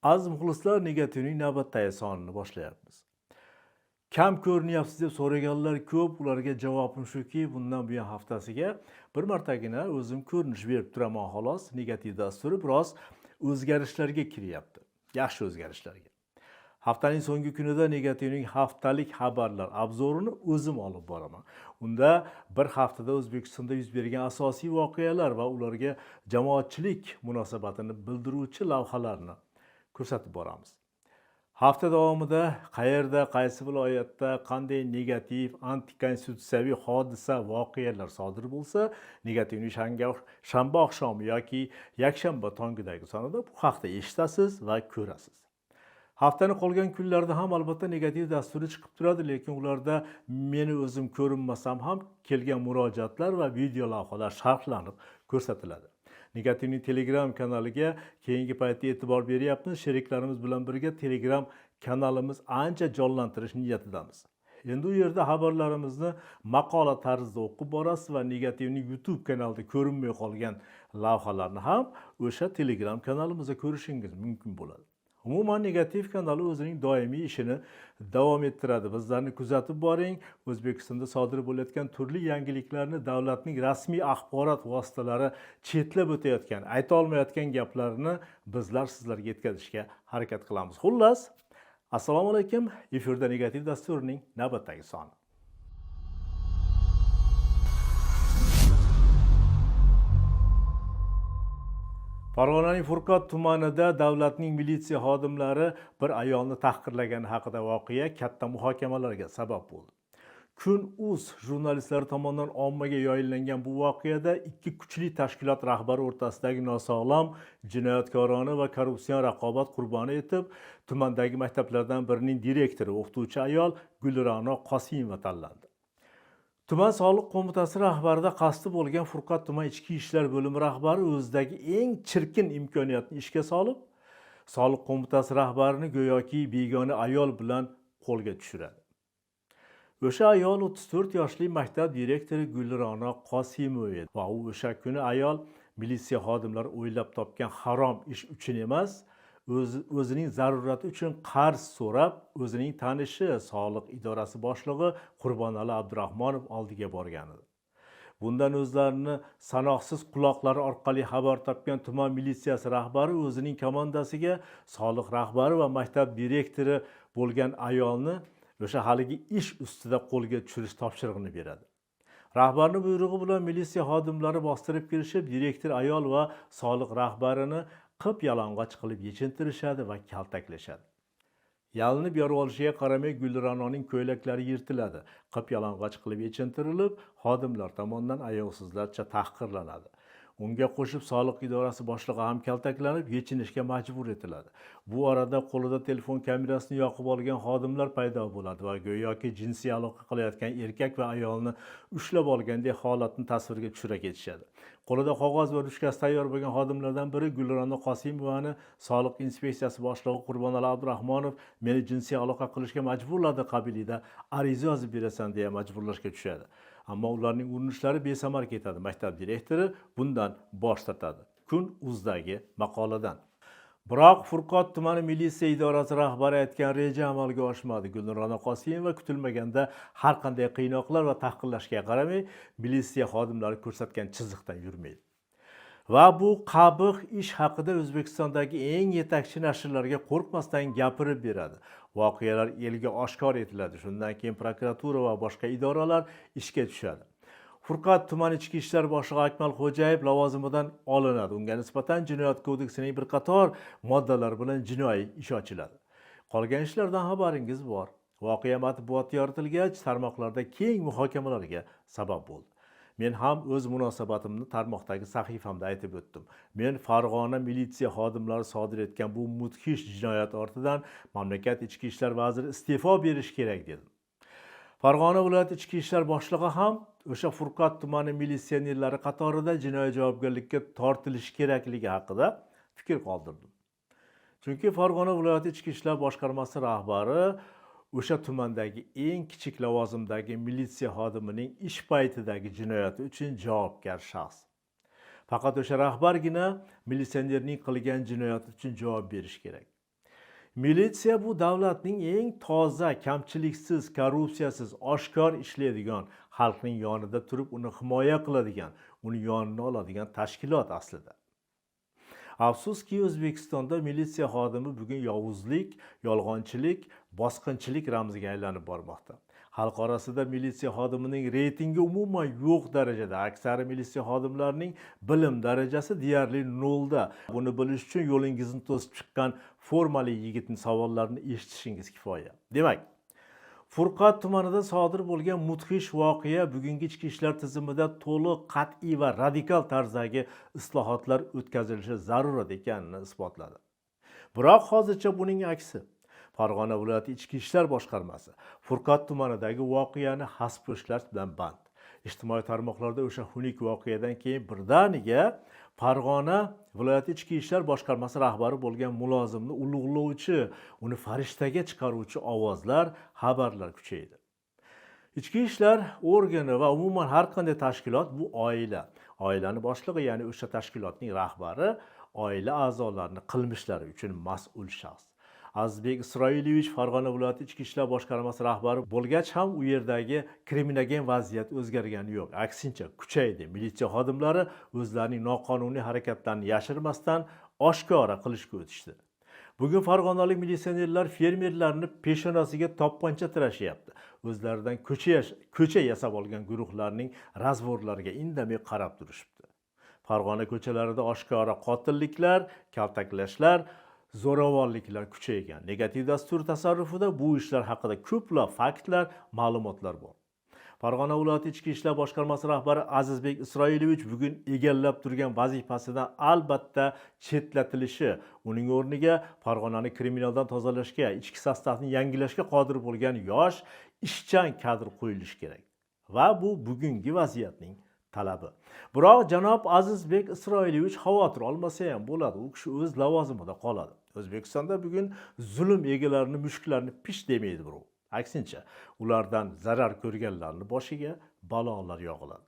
Aziz muxlislar, Negativning navbatdagi sonini boshlayapmiz. Kam ko'rinyapsiz deb so'raganlar ko'p, ularga javobim shuki, bundan buyon haftasiga bir martagina o'zim ko'rinish berib turaman xolos. Negativ dasturi biroz o'zgarishlarga kiryapti. Yaxshi o'zgarishlarga. Haftaning so'nggi kunida Negativning haftalik xabarlar obzorini o'zim olib boraman. Unda bir haftada O'zbekistonda yuz bergan asosiy voqealar va ularga jamoatchilik munosabatini bildiruvchi lavhalarni ko'rsatib boramiz. Hafta davomida qayerda, qaysi viloyatda qanday negativ, antikonstitutsiyaviy hodisa, voqealar sodir bo'lsa, Negativning shanba oqshomi yoki yakshanba tongidagi sonida bu haqda eshitasiz va ko'rasiz. Haftani qolgan kunlarda ham albatta negativ dasturi chiqib turadi, lekin ularda meni o'zim ko'rinmasam ham kelgan murojaatlar va video lavhalar sharhlanib ko'rsatiladi. Negativning Telegram kanaliga keyingi paytda e'tibor beryapmiz. Sheriklarimiz bilan birga Telegram kanalimiz ancha jonlantirish niyatidamiz. Endi u yerda xabarlarimizni maqola tarzida o'qib borasiz va Negativning YouTube kanalida ko'rinmay qolgan lavhalarni ham o'sha Telegram kanalimizda ko'rishingiz mumkin bo'ladi. Umuman Negativ kanali o'zining doimiy ishini davom ettiradi. Bizlarni kuzatib boring. O'zbekistonda sodir bo'layotgan turli yangiliklarni davlatning rasmiy axborot vositalari chetlab o'tayotgan, ayta olmayotgan gaplarni bizlar sizlarga yetkazishga harakat qilamiz. Xullas, assalomu alaykum. Efirda Negativ dasturining navbatdagi soni. Farg'onaning Furqat tumanida davlatning militsiya xodimlari bir ayolni tahqirlagani haqida voqea katta muhokamalarga sabab bo'ldi. Kun uz jurnalistlari tomonidan ommaga yoyinlangan bu voqeada ikki kuchli tashkilot rahbari o'rtasidagi nosog'lom, jinoyatkorona va korrupsion raqobat qurboni etib, tumandagi maktablardan birining direktori, o'qituvchi ayol Gulra'no Qosimova tanlandi. Tuman soliq qo'mitasi rahbarida qasdi bo'lgan Furqat tuman ichki ishlar bo'limi rahbari o'zidagi eng chirkin imkoniyatni ishga solib, soliq qo'mitasi rahbarini go'yoki begona ayol bilan qo'lga tushiradi. O'sha ayol 34 yoshli maktab direktori Gulra'no Qosimova edi va u o'sha kuni ayol militsiya xodimlari o'ylab topgan harom ish uchun emas, o'zining zarurati uchun qarz so'rab, o'zining tanishi soliq idorasi boshlig'i Qurbonali Abdurahmonov oldiga borgan edi. Bundan o'zlarini sanoqsiz quloqlari orqali xabar topgan tuman militsiyasi rahbari o'zining komandasiga soliq rahbari va maktab direktori bo'lgan ayolni o'sha haligi ish ustida qo'lga tushirish topshirig'ini beradi. Rahbarning buyrug'i bilan militsiya xodimlari bostirib kirishib, direktor ayol va soliq rahbarini qip yalang'och qilib yechintirishadi va kaltaklashadi. Yalinib yorvolishiga qaramay Gulra'noning ko'ylaklari yirtiladi. Qip yalang'och qilib yechintirilib, xodimlar tomonidan ayovsizlarcha tahqirlanadi. Unga qo'shib soliq idorasi boshlig'i ham kaltaklanib, yechinishga majbur etiladi. Bu orada qo'lida telefon kamerasini yoqib olgan xodimlar paydo bo'ladi va go'yoki jinsiy aloqa qilayotgan erkak va ayolni ushlab olgandek holatni tasvirga tushira ketishadi. Qo'lida qog'oz va ruchkasi tayyor bo'lgan xodimlardan biri Gulra'no Qosimovani soliq inspeksiyasi boshlig'i Qurbonali Abdurahmonov meni jinsiy aloqa qilishga majburladi qabilida ariza yozib berasan deya majburlashga tushadi. Ammo ularning urinishlari besamar ketadi. Maktab direktori bundan bosh tortadi. Kun uzdagi maqoladan. Biroq Furqat tumani militsiya idorasi rahbari aytgan reja amalga oshmadi. Gulra'no Qosimova kutilmaganda har qanday qiynoqlar va tahqirlashga qaramay militsiya xodimlari ko'rsatgan chiziqdan yurmaydi. Va bu qabih ish haqida O'zbekistondagi eng yetakchi nashrlarga qo'rqmasdan gapirib beradi. Voqealar elga oshkor etiladi. Shundan keyin prokuratura va boshqa idoralar ishga tushadi. Furqat tuman ichki ishlar boshlig'i Akmal Xo'jayev lavozimidan olinadi. Unga nisbatan jinoyat kodeksining bir qator moddalari bilan jinoiy ish ochiladi. Qolgan ishlardan xabaringiz bor. Voqea matbuotda yoritilgach, tarmoqlarda keng muhokamalarga sabab bo'ldi. Men ham o'z munosabatimni tarmoqdagi sahifamda aytib o'tdim. Men Farg'ona militsiya xodimlari sodir etgan bu mudhish jinoyat ortidan mamlakat ichki ishlar vaziri iste'fo berishi kerak dedim. Farg'ona viloyati ichki ishlar boshlig'i ham o'sha Furqat tumani militsionerlari qatorida jinoiy javobgarlikka tortilishi kerakligi haqida fikr qoldirdim. Chunki Farg'ona viloyati ichki ishlar boshqarmasi rahbari o'sha tumandagi eng kichik lavozimdagi militsiya xodimining ish paytidagi jinoyati uchun javobgar shaxs. Faqat o'sha rahbargina militsionerning qilgan jinoyati uchun javob berishi kerak. Militsiya bu davlatning eng toza, kamchiliksiz, korrupsiyasiz, oshkor ishlaydigan, xalqning yonida turib uni himoya qiladigan, uni yonini oladigan tashkilot aslida. Afsuski, O'zbekistonda militsiya xodimi bugun yovuzlik, yolg'onchilik, bosqinchilik ramziga aylanib bormoqda. Xalq orasida militsiya xodimining reytingi umuman yo'q darajada. Aksari militsiya xodimlarining bilim darajasi deyarli nolda. Buni bilish uchun yo'lingizni to'sib chiqqan formali yigitning savollarini eshitishingiz kifoya. Demak, Furqat tumanida sodir bo'lgan mudhish voqea bugungi ichki ishlar tizimida to'liq, qat'iy va radikal tarzdagi islohotlar o'tkazilishi zarurat ekanini isbotladi. Biroq hozircha buning aksi. Farg'ona viloyati ichki ishlar boshqarmasi Furqat tumanidagi voqeani xaspo'shlash bilan band. Ijtimoiy tarmoqlarda o'sha xunuk voqeadan keyin birdaniga Farg'ona viloyati ichki ishlar boshqarmasi rahbari bo'lgan mulozimni ulug'lovchi, uni farishtaga chiqaruvchi ovozlar, xabarlar kuchaydi. Ichki ishlar organi va umuman har qanday tashkilot bu oila. Oilani boshlig'i, ya'ni o'sha tashkilotning rahbari oila a'zolarini qilmishlari uchun mas'ul shaxs. Azizbek Isroilovich Farg'ona viloyati ichki ishlar boshqarmasi rahbari bo'lgach ham u yerdagi kriminogen vaziyat o'zgargani yo'q. Aksincha, kuchaydi. Militsiya xodimlari o'zlarining noqonuniy harakatlarini yashirmasdan oshkora qilishga o'tishdi. Bugun farg'onalik militsionerlar fermerlarni peshonasiga to'pponcha tirashyapti. O'zlaridan ko'cha yasab olgan guruhlarning razborlariga indamay qarab turishibdi. Farg'ona ko'chalarida oshkora qotilliklar, kaltaklashlar, zo'ravonliklar kuchaygan. Negativ dastur tasarrufida bu ishlar haqida ko'plab faktlar, ma'lumotlar bor. Farg'ona viloyati ichki ishlar boshqarmasi rahbari Azizbek Isroilovich bugun egallab turgan vazifasidan albatta chetlatilishi, uning o'rniga Farg'onani kriminaldan tozalashga, ichki sostavni yangilashga qodir bo'lgan yosh, ishchan kadr qo'yilishi kerak. Va bu bugungi vaziyatning talabi. Biroq janob Azizbek Isroilovich xavotir olmasa ham bo'ladi. U kishi o'z lavozimida qoladi. O'zbekistonda bugun zulm egalarini, mushuklarni pish demaydi birov. Aksincha, ulardan zarar ko'rganlarni boshiga balolar yog'iladi.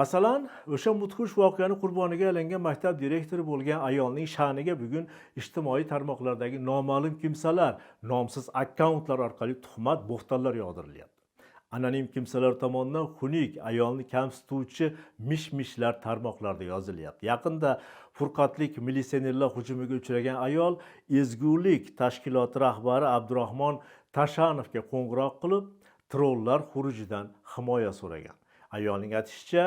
Masalan, o'sha mudhish voqeani qurboniga aylangan maktab direktori bo'lgan ayolning sha'niga bugun ijtimoiy tarmoqlardagi noma'lum kimsalar, nomsiz akkauntlar orqali tuhmat, bo'xtonlar yog'dirilyapti. Anonim kimsalar tomonidan xunuk ayolni kamsituvchi mish-mishlar tarmoqlarda yozilyapti. Yaqinda furqatlik militsionerlar hujumiga uchragan ayol Ezgulik tashkiloti rahbari Abdurahmon Tashanovga qo'ng'iroq qilib, trollar xurujidan himoya so'ragan. Ayolning aytishicha,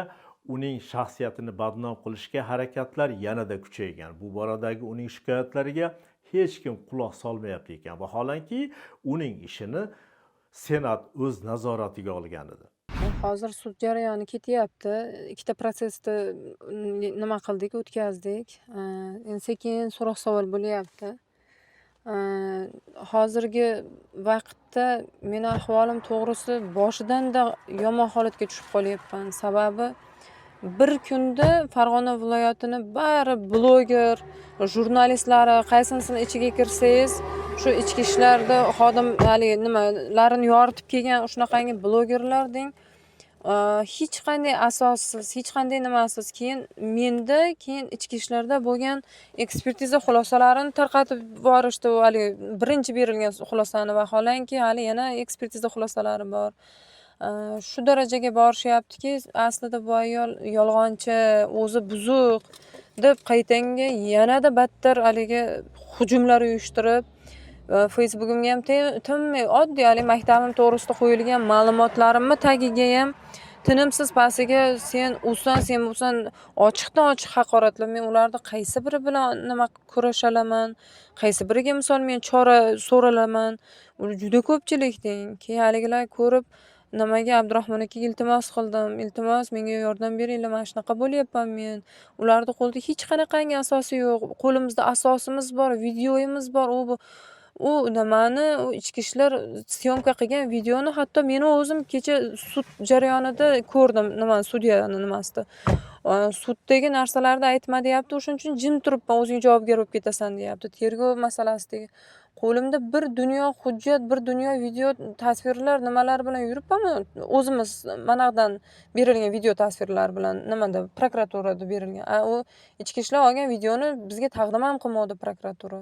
uning shaxsiyatini badnom qilishga harakatlar yanada kuchaygan. Bu boradagi uning shikoyatlariga hech kim quloq solmayapti ekan. Vaholanki, uning ishini Senat o'z nazoratiga olgan edi. Hozir sud jarayoni ketyapti. Ikkita protsessni nima qildik, o'tkazdik. Endi sekin so'roq savol bo'lyapti. Hozirgi vaqtda meni ahvolim, to'g'risi, boshidanda yomon holatga tushib qolyapman. Sababi bir kunda Farg'ona viloyatini bari bloger, jurnalistlari, qaysinisini ichiga kirsangiz, shu ichki ishlarda xodim haligi nimalarini yoritib kelgan shunaqangi blogerlarding hech qanday asossiz, hech qanday nimasiz, keyin menda, keyin ichki ishlarda bo'lgan ekspertiza xulosalarini tarqatib yuborishdi. U haligi birinchi berilgan xulosani, vaholanki hali yana ekspertiza xulosalari bor. Shu darajaga borishyaptiki, aslida bu ayol yolg'onchi, o'zi buzuq deb qaytanga yanada battar haligi hujumlar uyushtirib, Facebookimga ham tinmay, oddiy haligi maktabim to'g'risida qo'yilgan ma'lumotlarimni tagiga ham tinimsiz pastiga sen usan, sen busan, ochiqdan ochiq haqoratlar. Men ularni qaysi biri bilan nima kurashalaman, qaysi biriga misol men chora so'ralaman? U juda ko'pchilik deng. Keyin haligilar ko'rib, nimaga Abdurahmon akaga iltimos qildim: iltimos, menga yordam beringlar, mana shunaqa bo'lyapman men. Ularni qo'lida hech qanaqangi asosi yo'q, qo'limizda asosimiz bor, videoyimiz bor. U bu u nimani, u ichki ishlar syomka qilgan videoni hatto meni o'zim kecha sud jarayonida ko'rdim, nima, sudyani nimasida. Suddagi narsalarni aytma deyapti, o'shaning uchun jim turibman, o'zing javobgar bo'lib ketasan deyapti tergov masalasidagi. Qo'limda bir dunyo hujjat, bir dunyo video tasvirlar, nimalar bilan yuribman. O'zimiz manaqdan berilgan video tasvirlar bilan, nimada, prokuraturada berilgan. A u ichki ishlar olgan videoni bizga taqdim ham qilmadi prokuratura.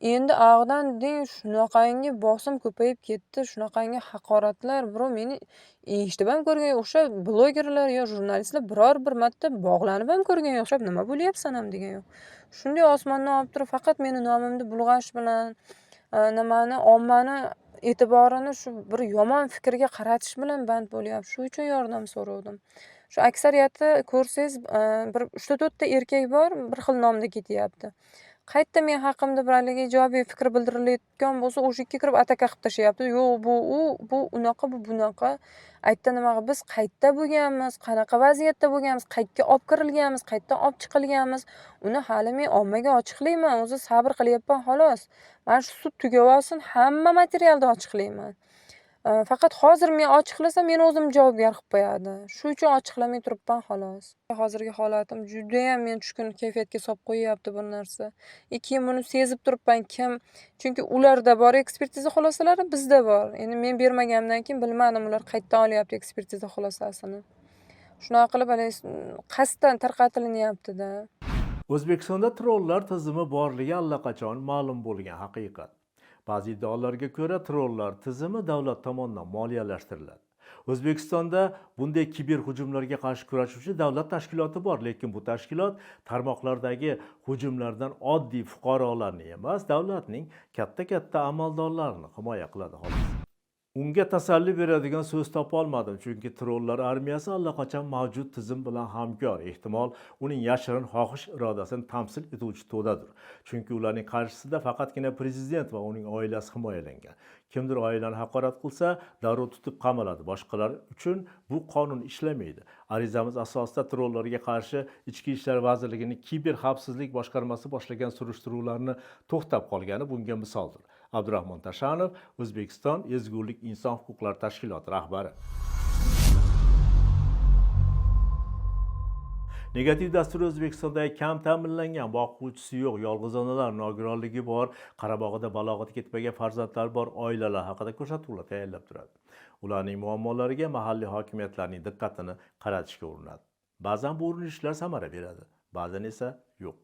Endi ag'dan deng shunaqangi bosim ko'payib ketdi, shunaqangi haqoratlar, birov meni eshitib ham ko'rgan yo'q. O'sha blogerlar yo jurnalistlar biror bir marta bog'lanib ham ko'rgan yo'q. O'xshab nima bo'lyapsan ham degan yo'q. Shunday osmondan olib turib faqat meni nomimni bulg'ash bilan nimani ommani e'tiborini shu bir yomon fikrga qaratish bilan band bo'lyapti. Shu uchun yordam so'ravdim. Shu aksariyati ko'rsangiz bir 3-4 ta erkak bor, bir xil nomda ketyapti. Qayerda men haqimda bir haligi ijobiy fikr bildirilayotgan bo'lsa, o'sha yerga kirib ataka qilib tashlayapti. Yo'q, bu u, bu unaqa, bu bunaqa. Aytdi nima, biz qayerda bo'lganmiz, qanaqa vaziyatda bo'lganmiz, qayerga olib kirilganmiz, qayerdan olib chiqilganmiz, uni hali men ommaga ochiqlayman, o'zi sabr qilyapman xolos. Mana shu sud tugab olsin, hamma materialni ochiqlayman. Faqat hozir men ochiqlasam, meni o'zim javobgar qilib qo'yadi. Shu uchun ochiqlamay turibman xolos. Hozirgi holatim judayam meni tushkun kayfiyatga solib qo'yyapti bu narsa. Keyin buni sezib turibman kim, chunki ularda bor ekspertiza xulosalari, bizda bor. Endi men bermaganimdan keyin bilmadim ular qayerdan olyapti ekspertiza xulosasini. Shunaqa qilib haligi qasddan tarqatilyapti-da. O'zbekistonda trollar tizimi borligi allaqachon ma'lum bo'lgan haqiqat. Ba'zi iddaolarga ko'ra trollar tizimi davlat tomonidan moliyalashtiriladi. O'zbekistonda bunday kiber hujumlarga qarshi kurashuvchi davlat tashkiloti bor, lekin bu tashkilot tarmoqlardagi hujumlardan oddiy fuqarolarni emas, davlatning katta-katta amaldorlarini himoya qiladi xolos. Unga tasalli beradigan so'z topa olmadim, chunki trollar armiyasi allaqachon mavjud tizim bilan hamkor, ehtimol uning yashirin xohish irodasini tamsil etuvchi to'dadir. Chunki ularning qarshisida faqatgina prezident va uning oilasi himoyalangan. Kimdir oilani haqorat qilsa, darrov tutib qamaladi. Boshqalar uchun bu qonun ishlamaydi. Arizamiz asosida trollarga qarshi Ichki ishlar vazirligining kiber xavfsizlik boshqarmasi boshlagan surishtiruvlarni to'xtab qolgani bunga misoldir. Abdurahmon Tashanov, O'zbekiston Ezgulik inson huquqlari tashkiloti rahbari. Negativ dasturi O'zbekistondagi kam ta'minlangan, boquvchisi yo'q, yolg'iz onalar, nogironligi bor, qaramog'ida balog'atga yetmagan farzandlar bor oilalar haqida ko'rsatuvlar tayyorlab turadi. Ularning muammolariga mahalliy hokimiyatlarning diqqatini qaratishga urinadi. Ba'zan bu urinishlar samara beradi, ba'zan esa yo'q.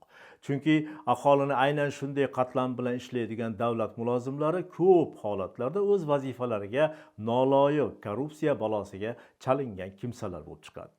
Chunki aholini aynan shunday qatlam bilan ishlaydigan davlat mulozimlari ko'p holatlarda o'z vazifalariga noloyiq, korrupsiya balosiga chalingan kimsalar bo'lib chiqadi.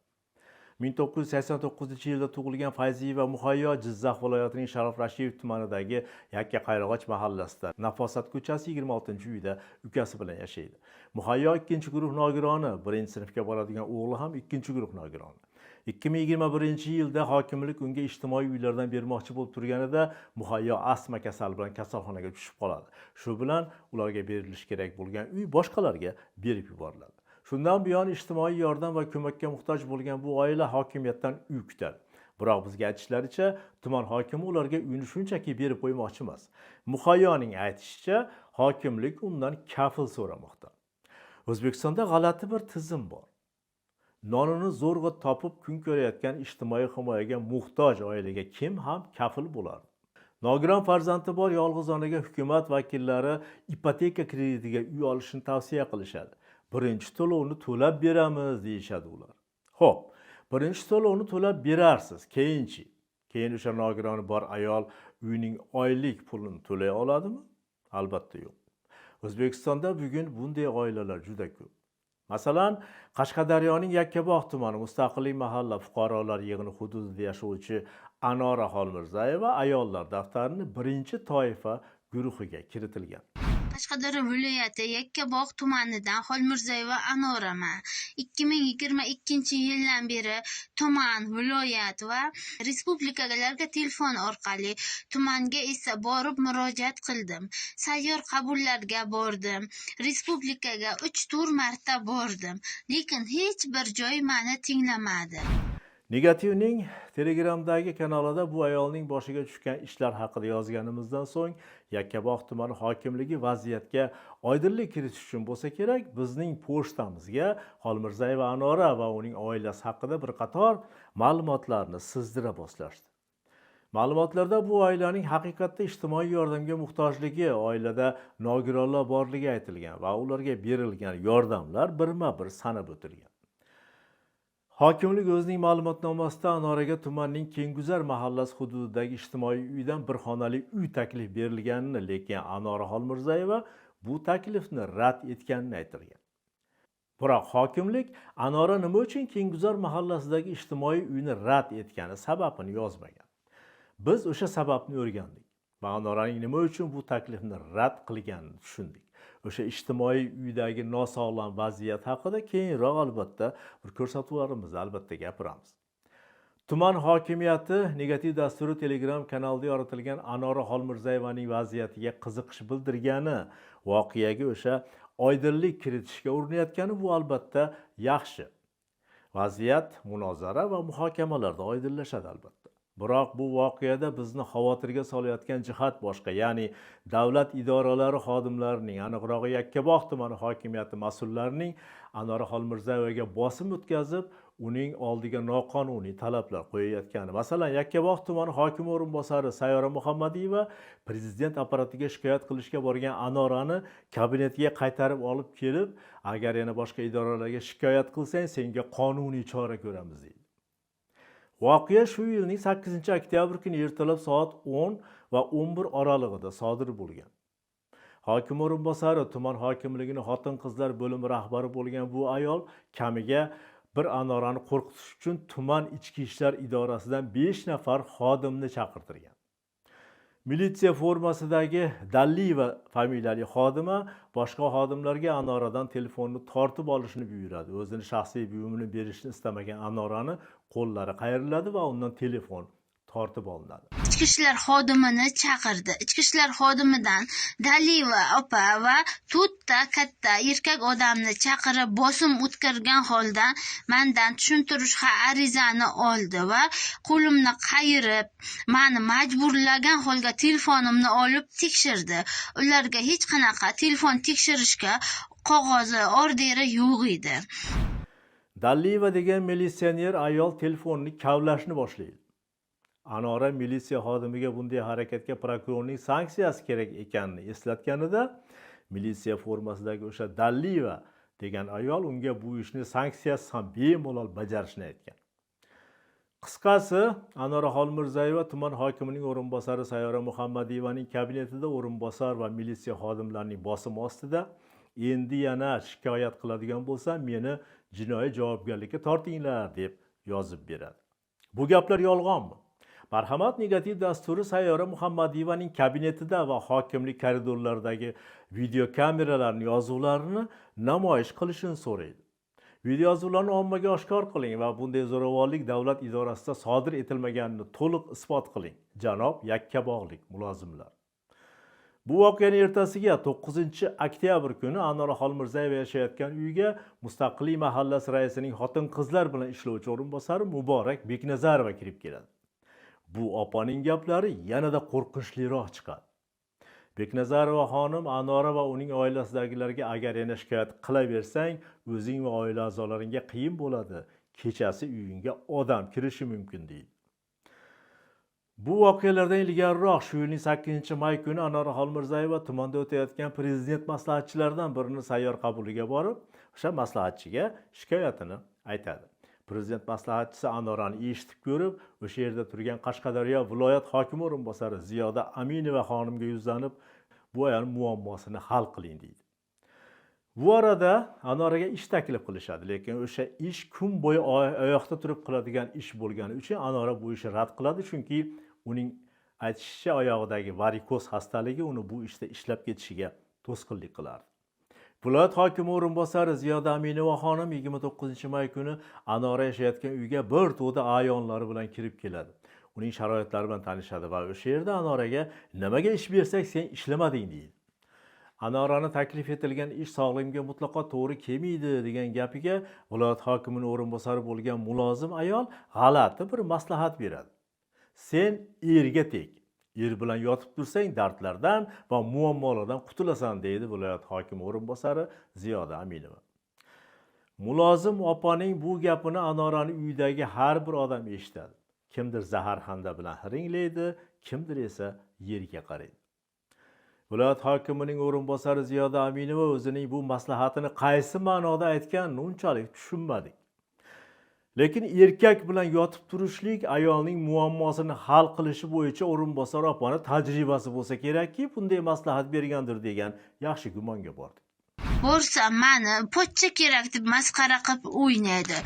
1989-yilda tug'ilgan Fayziyeva Muhayyo Jizzax viloyatining Sharof Rashidov tumanidagi Yakka Qayrag'och mahallasida Nafosat ko'chasi 26-uyda ukasi bilan yashaydi. Muhayyo 2-guruh nogironi, 1-sinfga boradigan o'g'li ham 2-guruh nogironi. 2021-yilda hokimlik unga ijtimoiy uylardan bermoqchi bo'lib turganida Muhayyo astma kasali bilan kasalxonaga tushib qoladi. Shu bilan ularga berilishi kerak bo'lgan uy boshqalarga berib yuboriladi. Shundan buyon ijtimoiy yordam va ko'makka muhtoj bo'lgan bu oila hokimiyatdan uy kutadi. Biroq bizga aytishlaricha, tuman hokimi ularga uyni shunchaki berib qo'ymoqchi emas. Muhayyoning aytishicha, hokimlik undan kafil so'ramoqda. O'zbekistonda g'alati bir tizim bor. Nonini zo'rg'a topib kun ko'rayotgan ijtimoiy himoyaga muhtoj oilaga kim ham kafil bo'lardi? Nogiron farzandi bor yolg'iz onaga hukumat vakillari ipoteka kreditiga uy olishni tavsiya qilishadi. Birinchi to'lovni to'lab beramiz deyishadi ular. Xo'p, birinchi to'lovni to'lab berarsiz, keyinchi? Keyin o'sha nogironi bor ayol uyning oylik pulini to'lay oladimi? Albatta yo'q. O'zbekistonda bugun bunday oilalar juda ko'p. Masalan, Qashqadaryoning Yakkabog' tumani Mustaqillik mahalla fuqarolar yig'ini hududida yashovchi Anora Xolmirzayeva ayollar daftarini birinchi toifa guruhiga kiritilgan. Qashqadaryo viloyati Yakkabog' tumanidan Xolmirzayeva Anoraman. 2022-yildan beri tuman, viloyat va respublikalarga telefon orqali, tumanga esa borib murojaat qildim. Sayyor qabullarga bordim. Respublikaga 3-4 marta bordim, lekin hech bir joy meni tinglamadi. Negativning Telegramdagi kanalida bu ayolning boshiga tushgan ishlar haqida yozganimizdan so'ng Yakkabog' tumani hokimligi vaziyatga oydinlik kiritish uchun bo'lsa kerak, bizning pochtamizga Xolmirzayeva Anora va uning oilasi haqida bir qator ma'lumotlarni sizdira boshlashdi. Ma'lumotlarda bu oilaning haqiqatda ijtimoiy yordamga muhtojligi, oilada nogironlar borligi aytilgan va ularga berilgan yordamlar birma-bir sanab o'tilgan. Hokimlik o'zining ma'lumotnomasida Anoraga tumanning Kengguzar mahallasi hududidagi ijtimoiy uydan bir xonali uy taklif berilganini, lekin Anora Xolmirzayeva bu taklifni rad etganini aytilgan. Biroq hokimlik Anora nima uchun Kengguzar mahallasidagi ijtimoiy uyni rad etgani sababini yozmagan. Biz o'sha sababni o'rgandik va Anoraning nima uchun bu taklifni rad qilganini tushundik. O'sha ijtimoiy uydagi nosog'lom vaziyat haqida keyinroq albatta bir ko'rsatuvlarimizda albatta gapiramiz. Tuman hokimiyati Negativ dasturi Telegram kanalida yoritilgan Anora Xolmirzayevaning vaziyatiga qiziqish bildirgani, voqeaga o'sha oydinlik kiritishga urinayotgani bu albatta yaxshi. Vaziyat munozara va muhokamalarda oydinlashadi albatta. Biroq bu voqeada bizni xavotirga solayotgan jihat boshqa, ya'ni davlat idoralari xodimlarining, aniqrog'i Yakkabog' tumani hokimiyati mas'ullarining Anora Xolmirzayevaga bosim o'tkazib, uning oldiga noqonuniy talablar qo'yayotgani. Masalan, Yakkabog' tumani hokimi o'rinbosari Sayyora Muhammadiyeva prezident apparatiga shikoyat qilishga borgan Anorani kabinetiga qaytarib olib kelib, agar yana boshqa idoralarga shikoyat qilsang, senga qonuniy chora ko'ramiz deydi. Voqea shu yilning 8 oktyabr kuni ertalab soat 10 va 11 oralig'ida sodir bo'lgan. Hokim o'rinbosari tuman hokimligini xotin-qizlar bo'limi rahbari bo'lgan bu ayol kamiga bir Anorani qo'rqitish uchun tuman ichki ishlar idorasidan 5 nafar xodimni chaqirtirgan. Militsiya formasidagi Dalliyeva familiyali xodima boshqa xodimlarga Anoradan telefonni tortib olishni buyuradi. O'zini shaxsiy buyumini berishni istamagan Anorani qo'llari qayriladi va undan telefon tortib olinadi. Ichki ishlar xodimini chaqirdi. Ichki ishlar xodimidan Daliyeva opa va to'rtta katta erkak odamni chaqirib, bosim o'tkazgan holda mandan tushuntirish arizani oldi va qo'limni qayirib, mani majburlagan holda telefonimni olib tekshirdi. Ularga hech qanaqa telefon tekshirishga qog'ozi, orderi yo'q edi. Dalliyeva degan militsioner ayol telefonni kavlashni boshlaydi. Anora militsiya xodimiga bunday harakatga prokurorning sanksiyasi kerak ekanini eslatganida, militsiya formasidagi o'sha Dalliyeva degan ayol unga bu ishni sanksiyasiz ham bemalol bajarishni aytgan. Qisqasi, Anora Xolmirzayeva tuman hokimining o'rinbosari Sayyora Muhammadiyevaning kabinetida o'rinbosar va militsiya xodimlarining bosimi ostida endi yana shikoyat qiladigan bo'lsam, meni jinoiy javobgarlikka tortinglar deb yozib beradi. Bu gaplar yolg'onmi? Marhamat, Negativ dasturi Sayyora Muhammadiyevaning kabinetida va hokimlik koridorlaridagi videokameralarning yozuvlarini namoyish qilishini so'raydi. Videoyozuvlarni ommaga oshkor qiling va bunday zo'ravonlik davlat idorasida sodir etilmaganini to'liq isbot qiling, janob yakkabog'lik mulozimlar. Bu voqeaning ertasiga 9 oktyabr kuni Anora Xolmirzayeva yashayotgan uyga Mustaqillik mahallasi raisining xotin-qizlar bilan ishlovchi o'rinbosari Muborak Beknazarova kirib keladi. Bu opaning gaplari yanada qo'rqinchliroq chiqadi. Beknazarova xonim Anora va uning oilasidagilarga agar yana shikoyat qilaversang, o'zing va oila a'zolaringga qiyin bo'ladi. Kechasi uyingga odam kirishi mumkin deydi. Bu voqealardan ilgariroq shu yilning 8 may kuni Anora Xolmirzayeva tumanda o'tayotgan prezident maslahatchilaridan birini sayyor qabuliga borib, o'sha maslahatchiga shikoyatini aytadi. Prezident maslahatchisi Anorani eshitib ko'rib, o'sha yerda turgan Qashqadaryo viloyat hokimi o'rinbosari Ziyoda Aminova xonimga yuzlanib, bu ayol muammosini hal qiling deydi. Bu arada Anoraga ish taklif qilishadi, lekin o'sha ish kun bo'yi oyoqda turib qiladigan ish bo'lgani uchun Anora bu ishni rad qiladi, chunki uning aytishicha oyog'idagi varikoz xastaligi uni bu ishda ishlab ketishiga to'sqinlik qilardi. Viloyat hokimi o'rinbosari Ziyoda Aminova xonim 29 may kuni Anora yashayotgan uyga bir to'da a'yonlari bilan kirib keladi. Uning sharoitlari bilan tanishadi va o'sha yerda Anoraga nimaga ish bersak sen ishlamading deydi. Anorani taklif etilgan ish sog'lig'imga mutlaqo to'g'ri kelmaydi degan gapiga viloyat hokimining o'rinbosari bo'lgan mulozim ayol g'alati bir maslahat beradi. Sen erga teg. Er bilan yotib tursang dardlardan va muammolardan qutulasan deydi viloyat hokimi o'rinbosari Ziyoda Aminova. Mulozim opaning bu gapini Anorani uyidagi har bir odam eshitadi. Kimdir zaharxanda bilan hiringlaydi, kimdir esa yerga qaraydi. Viloyat hokimining o'rinbosari Ziyoda Aminova o'zining bu maslahatini qaysi ma'noda aytganini unchalik tushunmadik. Lekin erkak bilan yotib turishlik ayolning muammosini hal qilishi bo'yicha o'rinbosar opani tajribasi bo'lsa kerakki, bunday maslahat bergandir degan yaxshi gumonga bordik. Borsam, mani pochcha kerak deb masxara qilib o'ynaydi.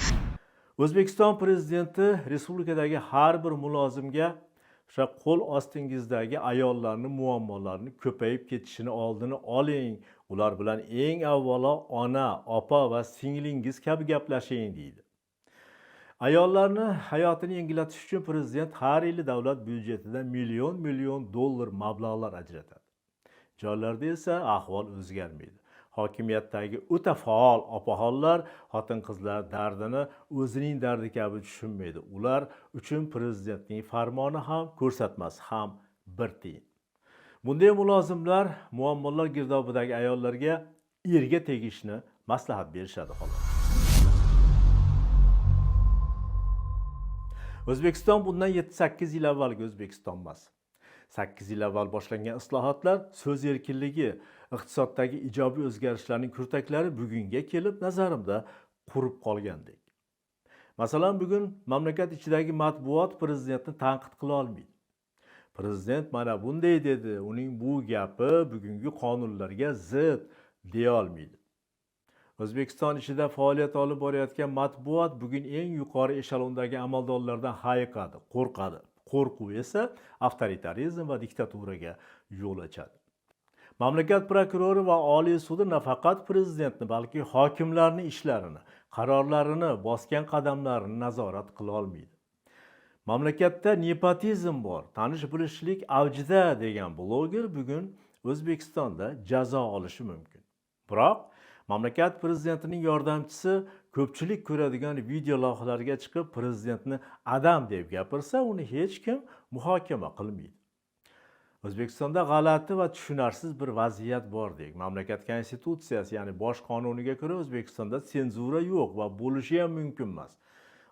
O'zbekiston prezidenti respublikadagi har bir mulozimga o'sha qo'l ostingizdagi ayollarning muammolarini ko'payib ketishini oldini oling, ular bilan eng avvalo ona, opa va singlingiz kabi gaplashing deydi. Ayollarni hayotini yengillatish uchun prezident har yili davlat byudjetidan million million dollar mablag'lar ajratadi. Joylarda esa ahvol o'zgarmaydi. Hokimiyatdagi o'ta faol opaxonlar xotin-qizlar dardini o'zining dardi kabi tushunmaydi. Ular uchun prezidentning farmoni ham, ko'rsatmasi ham bir tiyin. Bunday mulozimlar muammolar girdobidagi ayollarga erga tegishni maslahat berishadi xolos. O'zbekiston bundan 7-8 yil avvalgi O'zbekiston emas. 8 yil avval boshlangan islohotlar, so'z erkinligi, iqtisoddagi ijobiy o'zgarishlarning kurtaklari bugunga kelib nazarimda qurib qolgandek. Masalan, bugun mamlakat ichidagi matbuot prezidentni tanqid qila olmaydi. Prezident mana bunday dedi, uning bu gapi bugungi qonunlarga zid deya olmaydi. O'zbekiston ichida faoliyat olib borayotgan matbuot bugun eng yuqori eshelondagi amaldorlardan hayiqadi, qo'rqadi. Qo'rquv esa avtoritarizm va diktaturaga yo'l ochadi. Mamlakat prokurori va oliy sudi nafaqat prezidentni, balki hokimlarning ishlarini, qarorlarini, bosgan qadamlarini nazorat qila olmaydi. Mamlakatda nepotizm bor, tanish bilishlik avjida degan bloger bugun O'zbekistonda jazo olishi mumkin. Biroq mamlakat prezidentining yordamchisi ko'pchilik ko'radigan video lavhalarga chiqib prezidentni adam deb gapirsa, uni hech kim muhokama qilmaydi. O'zbekistonda g'alati va tushunarsiz bir vaziyat bordek. Mamlakat konstitutsiyasi, ya'ni bosh qonuniga ko'ra O'zbekistonda senzura yo'q va bo'lishi ham mumkin emas.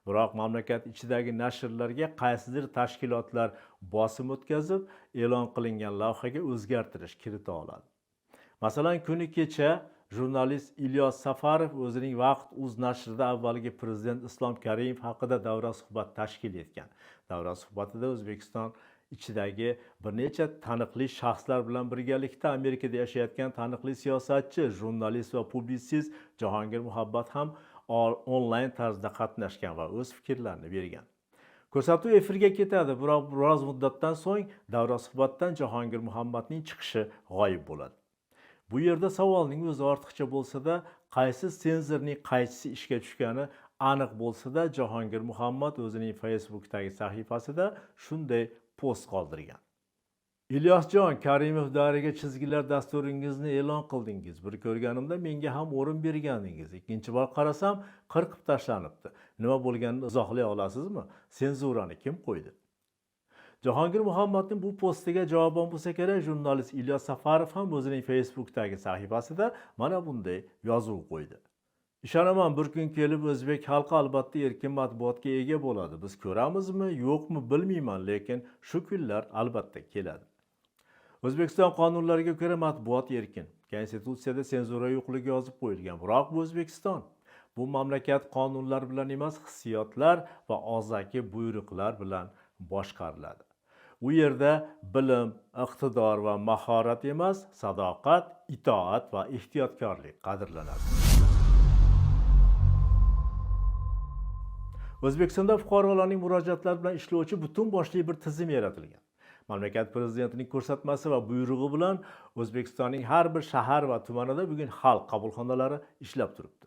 Biroq mamlakat ichidagi nashrlarga qaysidir tashkilotlar bosim o'tkazib, e'lon qilingan lavhaga o'zgartirish kirita oladi. Masalan, kuni kecha jurnalist Ilyos Safarov o'zining Vaqt.uz nashrida avvalgi prezident Islom Karimov haqida davra suhbat tashkil etgan. Davra suhbatida O'zbekiston ichidagi bir necha taniqli shaxslar bilan birgalikda Amerikada yashayotgan taniqli siyosatchi, jurnalist va publitsist Jahongir Muhabbat ham onlayn tarzda qatnashgan va o'z fikrlarini bergan. Ko'rsatuv efirga ketadi, biroq biroz muddatdan so'ng davra suhbatdan Jahongir Muhabbatning chiqishi g'oyib bo'ladi. Bu yerda savolning o'zi ortiqcha bo'lsa-da, qaysi senzorning qaysisi ishga tushgani aniq bo'lsa-da, Jahongir Muhammad o'zining Facebook'dagi sahifasida shunday post qoldirgan. Ilyosjon Karimov davriga chizgilar dasturingizni e'lon qildingiz. Bir ko'rganimda menga ham o'rin bergandingiz. Ikkinchi bor qarasam qirqib tashlanibdi. Nima bo'lganini izohlay olasizmi? Senzurani kim qo'ydi? Jahongir Muhammadning bu postiga javoban bo'lsa kerak, jurnalist Ilyos Safarov ham o'zining Facebook'dagi sahifasida mana bunday yozuv qo'ydi. Ishonaman, bir kun kelib o'zbek xalqi albatta erkin matbuotga ega bo'ladi. Biz ko'ramizmi, yo'qmi bilmayman, lekin shu kunlar albatta keladi. O'zbekiston qonunlariga ko'ra matbuot erkin. Konstitutsiyada senzura yo'qligi yozib qo'yilgan. Biroq bu O'zbekiston. Bu mamlakat qonunlar bilan emas, hissiyotlar va og'zaki buyruqlar bilan boshqariladi. U yerda bilim, iqtidor va mahorat emas, sadoqat, itoat va ehtiyotkorlik qadrlanadi. O'zbekistonda fuqarolarning murojaatlari bilan ishlovchi butun boshli bir tizim yaratilgan. Mamlakat prezidentining ko'rsatmasi va buyrug'i bilan O'zbekistonning har bir shahar va tumanida bugun xalq qabulxonalari ishlab turibdi.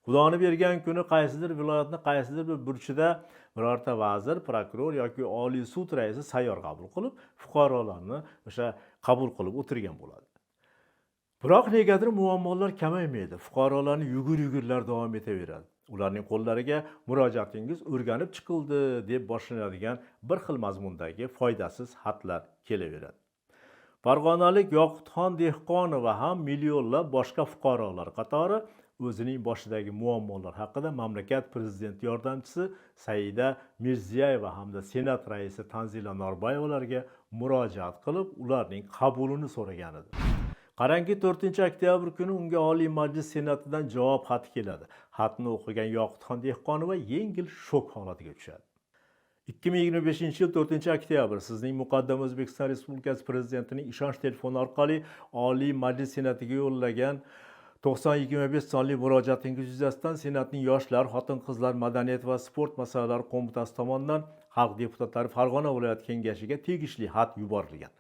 Xudoni bergan kuni qaysidir viloyatni qaysidir bir burchida birorta vazir, prokuror yoki oliy sud raisi sayyor qabul qilib, fuqarolarni o'sha qabul qilib o'tirgan bo'ladi. Biroq negadir muammolar kamaymaydi. Fuqarolarni yugur-yugurlar davom etaveradi. Ularning qo'llariga murojaatingiz o'rganib chiqildi deb boshlanadigan bir xil mazmundagi foydasiz xatlar kelaveradi. Farg'onalik Yoqutxon Dehqonova ham millionlab boshqa fuqarolar qatori o'zining boshidagi muammolar haqida mamlakat prezidenti yordamchisi Saida Mirziyoyeva hamda Senat raisi Tanzila Norboyevalarga murojaat qilib, ularning qabulini so'ragan edi. Qarangki, 4 oktyabr kuni unga Oliy Majlis Senatidan javob xati keladi. Xatni o'qigan Yoqutxon Dehqonova yengil shok holatiga tushadi. 2025 yil 4 oktyabr sizning muqaddam O'zbekiston Respublikasi Prezidentining ishonch telefoni orqali Oliy Majlis Senatiga yo'llagan 9025 sonli murojaatingiz yuzasidan Senatning Yoshlar, xotin-qizlar, madaniyat va sport masalalari qo'mitasi tomonidan Xalq deputatlari Farg'ona viloyat kengashiga tegishli xat yuborilgan.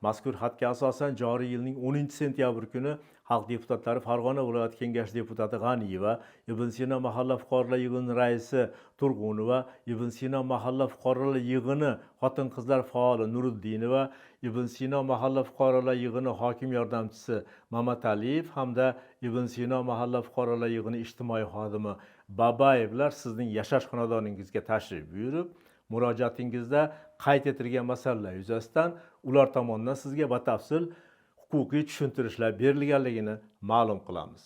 Mazkur xatga asosan joriy yilning 10 sentyabr kuni Xalq deputatlari Farg'ona viloyat kengashi deputati G'aniyeva, Ibn Sino mahalla fuqarolar yig'ini raisi Turg'unova, Ibn Sino mahalla fuqarolar yig'ini xotin-qizlar faoli Nuriddinova, Ibn Sino mahalla fuqarolar yig'ini hokim yordamchisi Mamataliyev hamda Ibn Sino mahalla fuqarolar yig'ini ijtimoiy xodimi Babayevlar sizning yashash xonadoningizga tashrif buyurib, murojaatingizda qayd etilgan masalalar yuzasidan ular tomonidan sizga batafsil huquqiy tushuntirishlar berilganligini ma'lum qilamiz.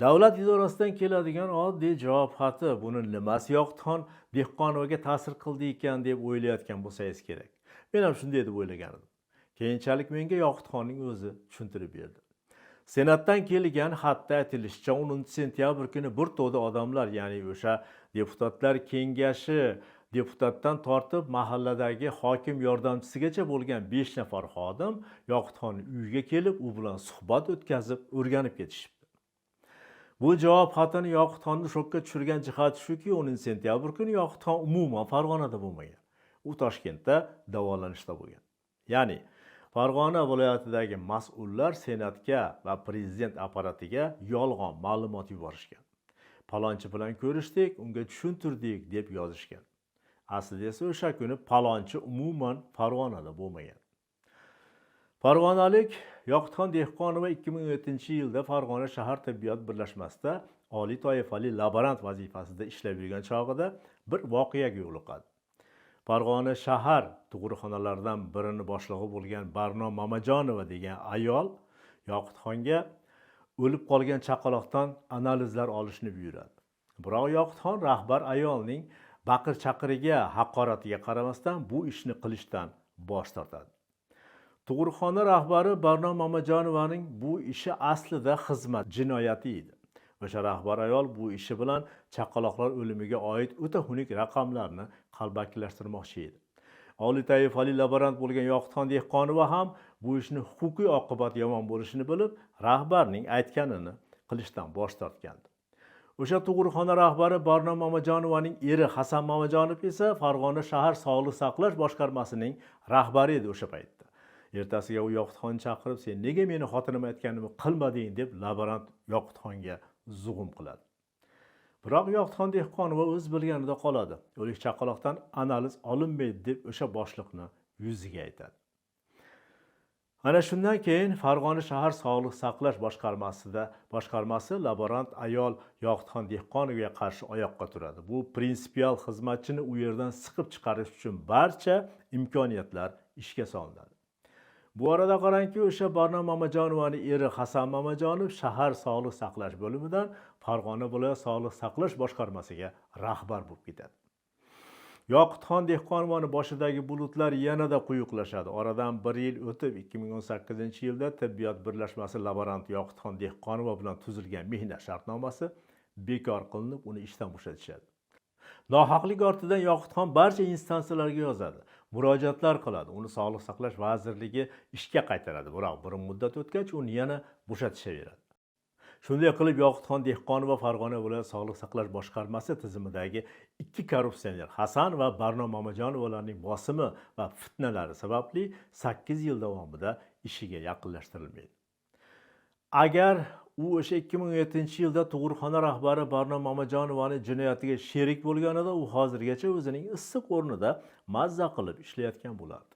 Davlat idorasidan keladigan oddiy javob xati buni nimasi Yoqutxon Dehqonovaga ta'sir qildi ekan deb o'ylayotgan bo'lsangiz kerak. Men ham shunday deb o'ylagan edim. Keyinchalik menga Yoqutxonning o'zi tushuntirib berdi. Senatdan kelgan xatda aytilishicha, 10 sentyabr kuni bir to'da odamlar, ya'ni o'sha deputatlar kengashi deputatdan tortib mahalladagi hokim yordamchisigacha bo'lgan 5 nafar xodim Yoqutxonning uyiga kelib, u bilan suhbat o'tkazib, o'rganib ketishibdi. Bu javob xatini Yoqutxonni shokka tushirgan jihati shuki, 10 sentyabr kuni Yoqutxon umuman Farg'onada bo'lmagan. U Toshkentda davolanishda bo'lgan. Ya'ni Farg'ona viloyatidagi mas'ullar Senatga va prezident apparatiga yolg'on ma'lumot yuborishgan. Palonchi bilan ko'rishdik, unga tushuntirdik deb yozishgan. Aslida esa o'sha kuni palonchi umuman Farg'onada bo'lmagan. Farg'onalik Yoqutxon Dehqonova 2017 yilda Farg'ona shahar tibbiyot birlashmasida oliy toifali laborant vazifasida ishlab yurgan chog'ida bir voqeaga yo'liqadi. Farg'ona shahar tug'ruqxonalaridan birini boshlig'i bo'lgan Barno Mamajonova degan ayol Yoqutxonga o'lib qolgan chaqaloqdan analizlar olishni buyuradi. Biroq Yoqutxon rahbar ayolning baqir chaqiriga, haqoratiga qaramasdan bu ishni qilishdan bosh tortadi. Tug'ruqxona rahbari Barno Mamajonovaning bu ishi aslida xizmat jinoyati edi. O'sha rahbar ayol bu ishi bilan chaqaloqlar o'limiga oid o'ta xunuk raqamlarni qalbakilashtirmoqchi edi. Oliy toifali laborant bo'lgan Yoqutxon Dehqonova ham bu ishni huquqiy oqibati yomon bo'lishini bilib, rahbarning aytganini qilishdan bosh tortgandi. O'sha tug'ruqxona rahbari Barno Mamajonovaning eri Hasan Mamajonov esa Farg'ona shahar sog'liqni saqlash boshqarmasining rahbari edi o'sha paytda. Ertasiga u Yoqutxonni chaqirib, "Sen nega meni xotinim aytganimni qilmading?" deb laborant Yoqutxonga zug'um qiladi. Biroq Yoqutxon Dehqonova o'z bilganida qoladi. O'lik chaqaloqdan analiz olinmaydi deb o'sha boshliqni yuziga aytadi. Ana shundan keyin Farg'ona shahar sog'liqni saqlash boshqarmasi laborant ayol Yoqutxon Dehqonovaga qarshi oyoqqa turadi. Bu prinsipial xizmatchini u yerdan siqib chiqarish uchun barcha imkoniyatlar ishga solinadi. Bu orada qarangki, o'sha Barno Mamajonovani eri Hasan Mamajonov shahar sog'liqni saqlash bo'limidan Farg'ona viloyat sog'liqni saqlash boshqarmasiga rahbar bo'lib ketadi. Yoqutxon Dehqonovani boshidagi bulutlar yanada quyuqlashadi. Oradan bir yil o'tib, 2018 yilda tibbiyot birlashmasi laboranti Yoqutxon Dehqonova bilan tuzilgan mehnat shartnomasi bekor qilinib, uni ishdan bo'shatishadi. Nohaqlik ortidan Yoqutxon barcha instansiyalarga yozadi, murojaatlar qiladi. Uni Sog'liqni saqlash vazirligi ishga qaytaradi, biroq bir muddat o'tgach uni yana bo'shatishaveradi. Shunday qilib, Yoqutxon Dehqonova Farg'ona viloyat sog'liqni saqlash boshqarmasi tizimidagi ikki korrupsioner Hasan va Barno Mamajonovalarning bosimi va fitnalari sababli 8 yil davomida ishiga yaqinlashtirilmaydi. Agar u o'sha 2017 yilda tug'ruqxona rahbari Barno Mamajonovani jinoyatiga sherik bo'lganida, u hozirgacha o'zining issiq o'rnida mazza qilib ishlayotgan bo'lardi.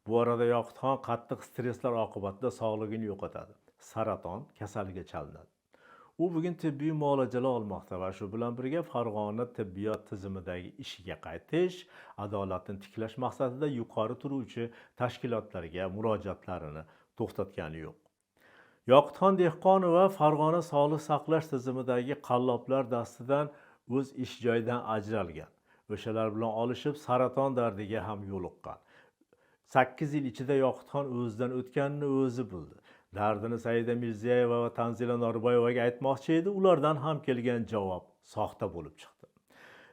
Bu orada Yoqutxon qattiq stresslar oqibatida sog'lig'ini yo'qotadi. Saraton kasaliga chalinadi. U bugun tibbiy muolajalar olmoqda va shu bilan birga Farg'ona tibbiyot tizimidagi ishiga qaytish, adolatni tiklash maqsadida yuqori turuvchi tashkilotlarga murojaatlarini to'xtatgani yo'q. Yoqutxon Dehqonova Farg'ona sog'liqni saqlash tizimidagi qalloblar dastidan o'z ish joyidan ajralgan. O'shalar bilan olishib saraton dardiga ham yo'liqqan. 8 yil ichida Yoqutxon o'zidan o'tganini o'zi bildi. Dardini Saida Mirziyoyeva va Tanzila Norboyevaga aytmoqchi edi, ulardan ham kelgan javob soxta bo'lib chiqdi.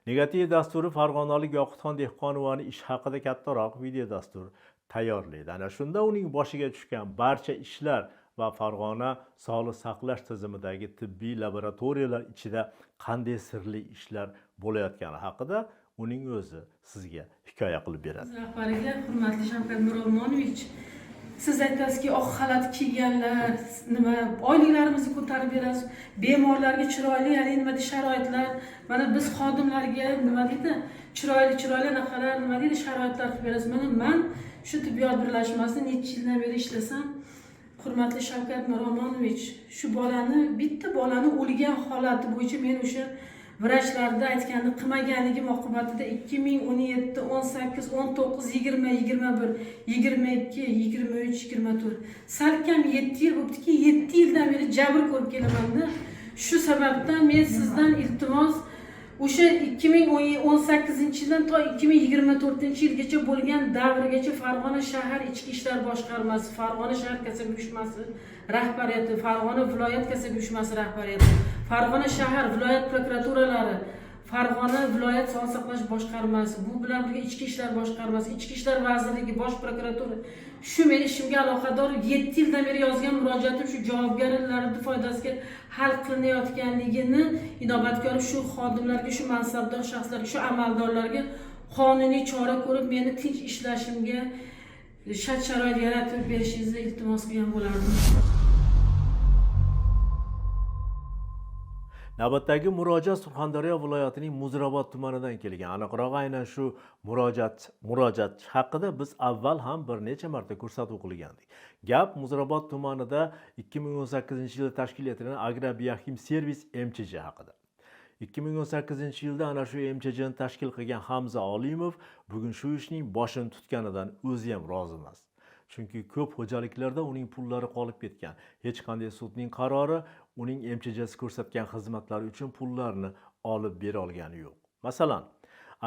Negativ dasturi farg'onalik Yoqutxon Dehqonovani ish haqida kattaroq video dastur tayyorlaydi. Ana shunda uning boshiga tushgan barcha ishlar va Farg'ona sog'liq saqlash tizimidagi tibbiy laboratoriyalar ichida qanday sirli ishlar bo'layotgani haqida uning o'zi sizga hikoya qilib beradi. Rahbariga, hurmatli Shavkat Miromonovich, siz aytasizki, oq xalat kiyganlar nima, oyliklarimizni ko'tarib berasiz, bemorlarga chiroyli, ya'ni nima deydi, sharoitlar, mana biz xodimlarga nima deydi, chiroyli chiroyli anaqalar, nima deydi, sharoitlar qilib berasiz. Mana man shu tibbiyot birlashmasida necha yildan beri ishlasam, hurmatli Shavkat Miromonovich, shu bolani, bitta bolani o'lgan holati bo'yicha men o'sha vrachlarda aytganini qilmaganligim oqibatida 2017, 18, 19, 20, 21, 22, 23, 24, salkam 7 yil bo'libdiki, 7 yildan beri jabr ko'rib kelamanda. Shu sababdan men sizdan iltimos, o'sha 2018 yildan to 2024 yilgacha bo'lgan davrgacha Farg'ona shahar ichki ishlar boshqarmasi, Farg'ona shahar kasaba uyushmasi rahbariyati, Farg'ona viloyat kasaba uyushmasi rahbariyati, Farg'ona shahar viloyat prokuraturalari, Farg'ona viloyat sog'liqni saqlash boshqarmasi, bu bilan birga ichki ishlar boshqarmasi, Ichki ishlar vazirligi, bosh prokuratura, shu meni ishimga aloqador 7 yildan beri yozgan murojaatim shu javobgarlarni foydasiga hal qilinayotganligini inobatga olib, shu xodimlarga, shu mansabdor shaxslarga, shu amaldorlarga qonuniy chora ko'rib, meni tinch ishlashimga shart sharoit yaratib berishingizni iltimos qilgan bo'lardim. Navbatdagi murojaat Surxondaryo viloyatining Muzrabot tumanidan kelgan. Aniqrog'i, aynan shu murojaat haqida biz avval ham bir necha marta ko'rsatuv qilgandik. Gap Muzrabot tumanida 2018-yilda tashkil etilgan Agrobioxim Servis MChJ haqida. 2018-yilda ana shu MChJni tashkil qilgan Hamza Olimov bugun shu ishning boshini tutganidan o'zi ham rozi emas. Chunki ko'p xo'jaliklarda uning pullari qolib ketgan. Hech qanday sudning qarori uning MChJsi ko'rsatgan xizmatlari uchun pullarni olib bera olgani yo'q. Masalan,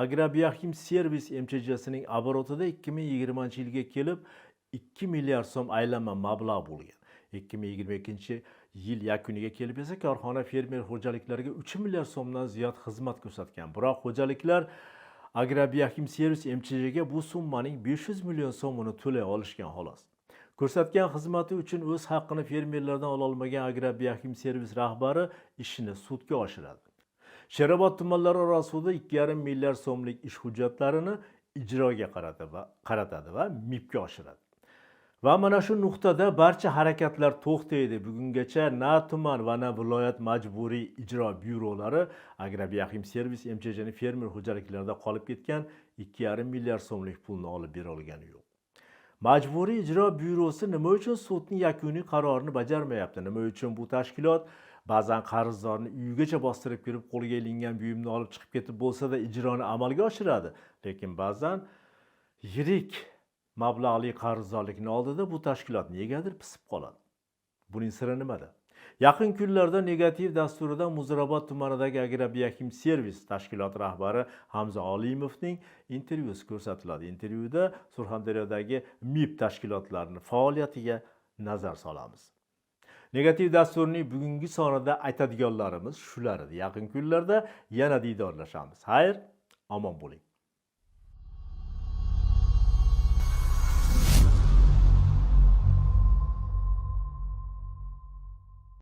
Agrobioxim Servis MChJsining oborotida 2020-yilga kelib 2 milliard so'm aylanma mablag' bo'lgan. 2022 yil yakuniga kelib esa korxona fermer xo'jaliklariga 3 milliard so'mdan ziyod xizmat ko'rsatgan. Biroq xo'jaliklar Agrobioxim Servis MChJga bu summaning 500 million so'mini to'lay olishgan xolos. Ko'rsatgan xizmati uchun o'z haqqini fermerlardan ola olmagan Agrobioxim Servis rahbari ishini sudga oshiradi. Sherobod tumanlararo sudi 2,5 milliard so'mlik ish hujjatlarini ijroga qaratadi va MIBga oshiradi. Va mana shu nuqtada barcha harakatlar to'xtaydi. Bugungacha na tuman va na viloyat majburiy ijro byurolari Agrobioxim Servis MChJni fermer xo'jaliklarida qolib ketgan 2,5 milliard so'mlik pulni olib bera olgani yo'q. Majburiy ijro byurosi nima uchun sudning yakuniy qarorini bajarmayapti? Nima uchun bu tashkilot ba'zan qarzdorni uyigacha bostirib kirib, qo'lga ilingan buyumni olib chiqib ketib bo'lsa-da ijroni amalga oshiradi, lekin ba'zan yirik mablag'li qarzdorlikni oldida bu tashkilot negadir pisib qoladi? Buning siri nimada? Yaqin kunlarda Negativ dasturida Muzrabot tumanidagi Agrobioxim Servis tashkiloti rahbari Hamza Olimovning intervyusi ko'rsatiladi. Intervyuda Surxondaryodagi MIB tashkilotlarining faoliyatiga nazar solamiz. Negativ dasturining bugungi sonida aytadiganlarimiz shular edi. Yaqin kunlarda yana diydorlashamiz. Xayr, omon bo'ling.